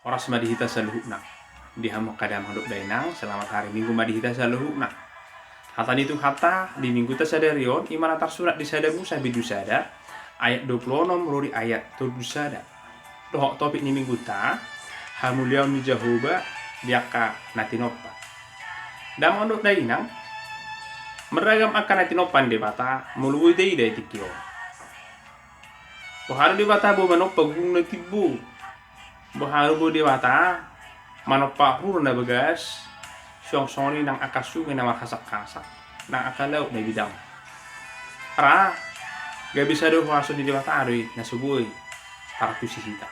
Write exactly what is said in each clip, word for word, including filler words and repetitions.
Horas ma di hita saluhutna. Di hamu angka damang dohot dainang, selamat hari Minggu ma di hita saluhutna. Hata ni Tuhanta di Mingguta sadari on, i ma na tarsurat di Sada Musa bindu sada, ayat dua pulu onom ro di ayat tolu pulu sada. Dohot topik ni Mingguta, hamuliaon ni Jahowa di angka na tinompa. Damang dohot dainang, marragam angka na tinompa ni Debata, molo boi taida di tingki on. Boha do Debata boi manompa gunung na timbo. Boha do boi Debata manompa rura na bagas, suang songon i nang angka sunge na marhasak-hasak, nang angka laut na bidang. Ra, gabe sada huaso ni Debata do i na so boi parantusi hita.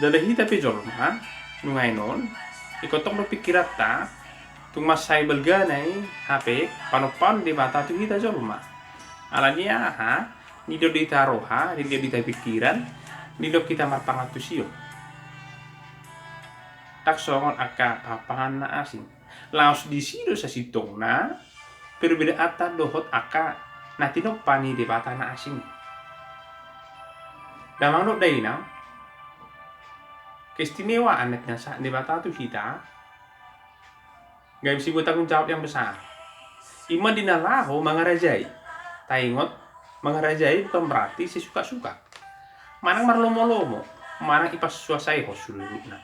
Jala hita pe jolma, nuaeng on, ingkon tong do pingkiranta, tung mansai balga na i, hape panompaon Debata tu hita jolma. Ala ni aha, didok di hita roha, didok di hita pingkiran, didok hita marparantusion. Ndang songon angka pahanpahan na asing. Laos disi do sasintongna perbedaanta dohot angka na tinompa ni Debata na asing. Damang dohot dainang, keistimewaan na pinasahat Debata tu hita, gabe sebuah tanggung jawab yang besar. I ma di na laho mangarajai. Taingot, mangarajai bukan berarti sesuka-suka. Manang marlomo-lomo, manang ipasuasaihon sude luhutna.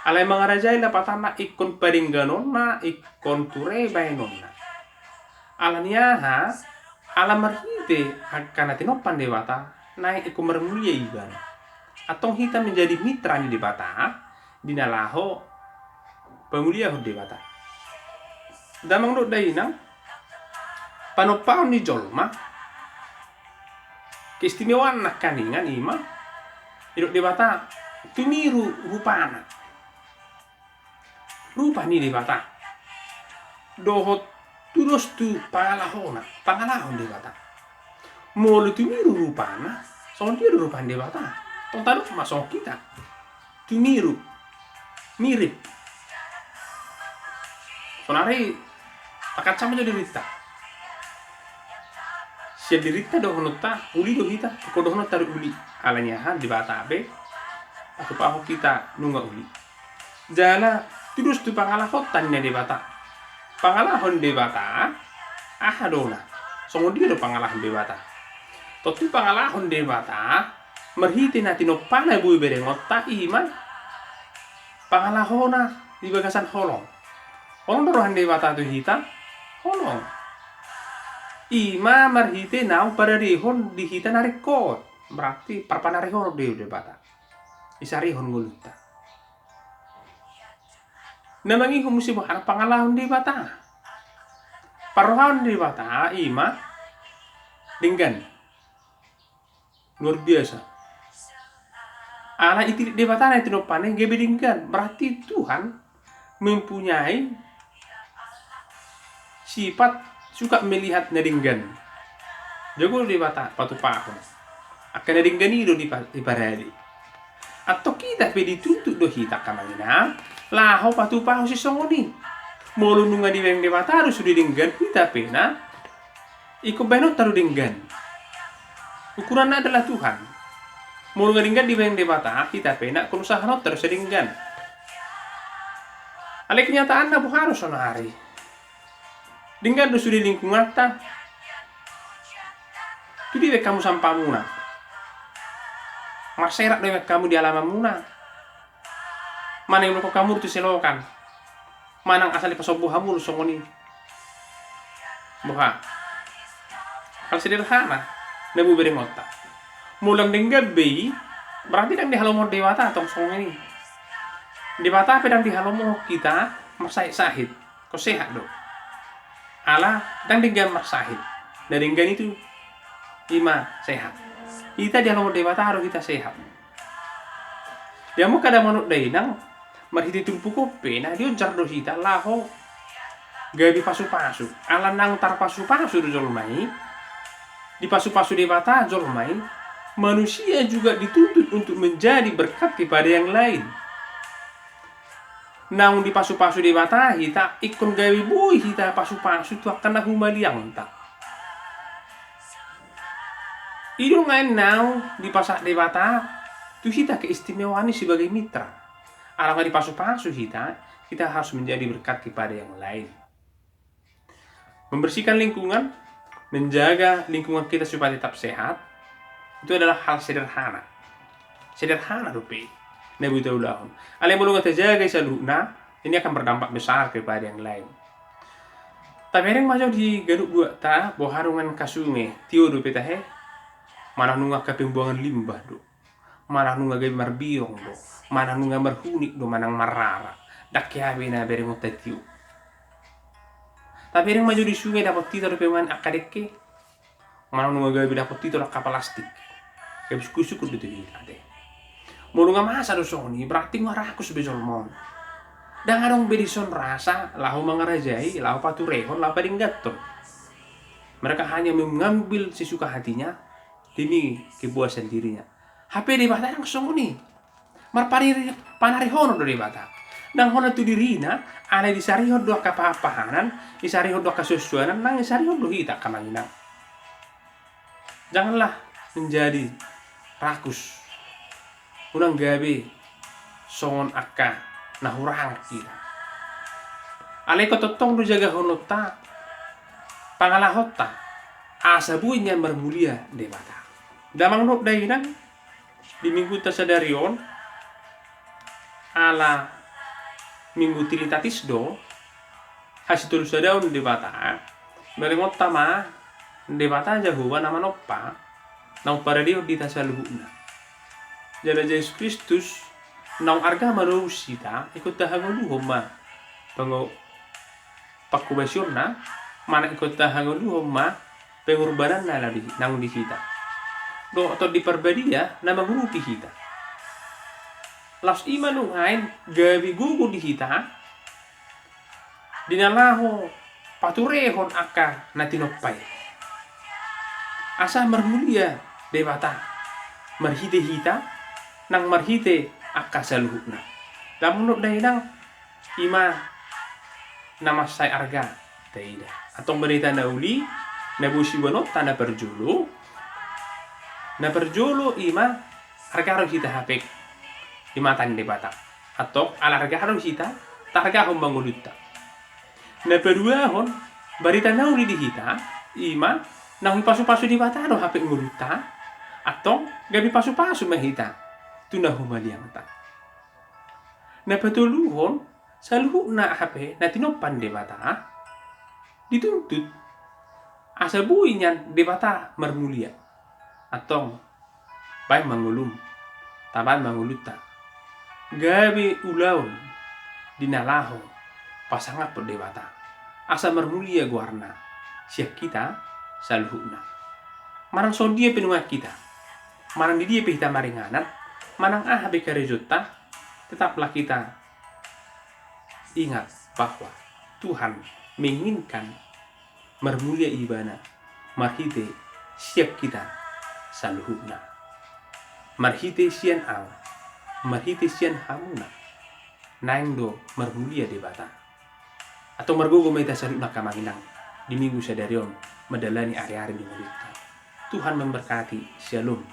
Alai mangarajai lapatanna ingkon padengganonna, ingkon ture baenonna. Ala ni aha, ala marhite angka na tinompa ni Debata, naeng ingkon marmulia ibana. Antong hita menjadi mitra ni Debata, di na laho pamuliahon Debata. Damang dohot dainang, panompaon ni jolma, keistimewaan nangkaningan i ma, didok Debata, tumiru rupana. Rupa ni Debata. Dohot tudos tu pangalahona, pangalahon Debata. Molo tumiru rupana, songon dia do rupa ni Debata. Tong tadok ma songon hita. Tumiru. Mirip. Sonari, takancam jo dirinta. Sian dirinta dohononta, uli do hita, ingkon dohononta do uli. Ala ni aha, Debata pe, patupahon hita nunga uli. Jala, tudos tu pangalahonta ninna Debata. Pangalahon Debata, aha do na? Songon dia do pangalahon Debata? Tontu pangalahon Debata, marhite na tinompana boi berengonta i ma pangalahona di bagasan holong. Holong do roha ni Debata tu hita, holong. I ma marhite naung paradehon di hita na ringkot, berarti parpanarehon do Debata. Isarihon ngolunta. Na mangihut muse boha na pangalahon Debata. Parrohaon Debata i ma denggan. Luar biasa. Ala itilik Debata na tinompana i gabe denggan. Berarti Tuhan mempunyai sifat suka melihat na denggan. Jago do Debata patupahon. Angka na denggan i do dipa-, diparade. Antong hita pe dituntut do hita angka amang inang, laho patupahon sisongon i. Molo nunga dibaen Debata do sude denggan, hita pe na ingkon baenonta do denggan. Ukuranna adalah Tuhan. Molo nunga denggan dibaen Debata, hita pe na ingkon usahaonta do sai denggan. Alai kenyataanna boha do sonari? Denggan do sude lingkunganta. Tu dia dibaen hamu sampamuna? Marserak do dibaen hamu di alamanmuna? Manang dibaen hamu tu selokan? Manang asal dipasombu hamu do songon i? Boha? Hal sederhana na boi berengonta. Molo ndang denggan be i, berarti ndang dihalomohon Debata tong songon i. Debata pe ndang dihalomohon hita marsahit-sahit. Ingkon sehat do. Ala ndang denggan marsahit. Na denggan i tu i ma sehat. Hita dihalomohon Debata do hita sehat. Di hamu angka damang dohot dainang, marhite turpuk on pe na dionjar do hita laho gabe pasu-pasu. Ala naung tarpasu-pasu do jolma i, dipasu-pasu Debata jolma i, manusia juga dituntut untuk menjadi berkat kepada yang lain. Naung dipasu-pasu Debata hita, ingkon gabe boi hita pasu-pasu tu angka na humaliangta. I do nuaeng naung dipasahat Debata tu hita keistimewaan i sebagai mitra. Ala nunga dipasupasu hita, kita harus menjadi berkat kepada yang lain. Membersihkan lingkungan, menjaga lingkungan kita supaya tetap sehat, itu adalah hal sederhana. Sederhana dope na boi taulahon. Alai molo nunga tajaga i saluhutna, ini akan berdampak besar kepada yang lain. Tabereng ma jo di ganup guarta, boha do, nunga angka sunge tio dope tahe, manang nunga angka pembuangan limbah do, manang nunga gabe marbirong do, manang nunga marhunik do, manang marrara. Ndang hea be na berengonta tio. Tabereng ma jo di sunge, dapot hita dope ma angka dengke, manang nunga gabe dapot hita do angka plastik. Gabe sungkun-sungkun do tu hita ate. Molo nunga masa do songon i, berarti nunga rakus be jolma on. Ndang adong be dison rasa laho mangarajai, laho paturehon, laho padengganhon. Mereka hanya mengambil sesuka hatinya demi kepuasan dirinya. Hape Debata ndang songon i. Marpanari-, panarihonon do Debata. Ndang holan tu dirina, alai disarihon do angka pahan-pahanan, disarihon do angka suan-suanan, nang disarihon do hita angka amang inang. Janganlah menjadi rakus. Unang gabe songon angka na hurang hita. Alai ingkon tongtong do jagahononta, pangalahonta, asa boi nian marmulia Debata. Damang dohot dainang, di minggunta sadari on, ala Minggu Trinitatis do, hasitolusadaon Debata, berengonta ma Debata Jahowa na manompa, naung paradehon di hita saluhutna. Jala Jesus Kristus naung arga manobus hita, ingkon tahangoluhon ma pango-, pangkobasionna, manang ingkon tahangoluhon ma pengorbananna na di, naung di hita. Dohot Tondi Parbadia na mangurupi hita. Laos i ma nuaeng gabe gogo di hita, di na laho paturehon angka na tinompa i. Asa marmulia Debata, marhite hita, nang marhite angka saluhutna. Damang dohot dainang, i ma na mansai arga taida. Antong barita na uli, na boi siboanonta na parjolo, na parjolo i ma arga do hita hape di mata ni Debata. Antong ala arga do hita, taargahon ma ngolunta. Na paduahon, barita na uli di hita, i ma naung dipasu-pasu Debata do hape ngolunta, antong gabe pasu-pasu ma hita tu na humaliangta. Na patoluhon, saluhutna hape na tinompa ni Debata dituntut asa boi nian Debata marmulia. Antong, baen ma ngolum, tabaen ma ngolunta gabe ulaon di na laho pasangaphon Debata, asa marmulia goarna sian hita saluhutna. Manang songon dia pe nuaeng hita, manang di dia pe hita maringanan, manang aha be karejonta, tetaplah kita ingat bahwa Tuhan menginginkan marmulia Ibana marhite sian hita saluhutna. Marhite sian ahu, marhite sian hamuna, naeng do marmulia Debata. Antong margogo ma hita saluhutna angka amang inang di Minggu sadari on mandalani ari-ari di ngolunta. Tuhan memberkati. Syalom.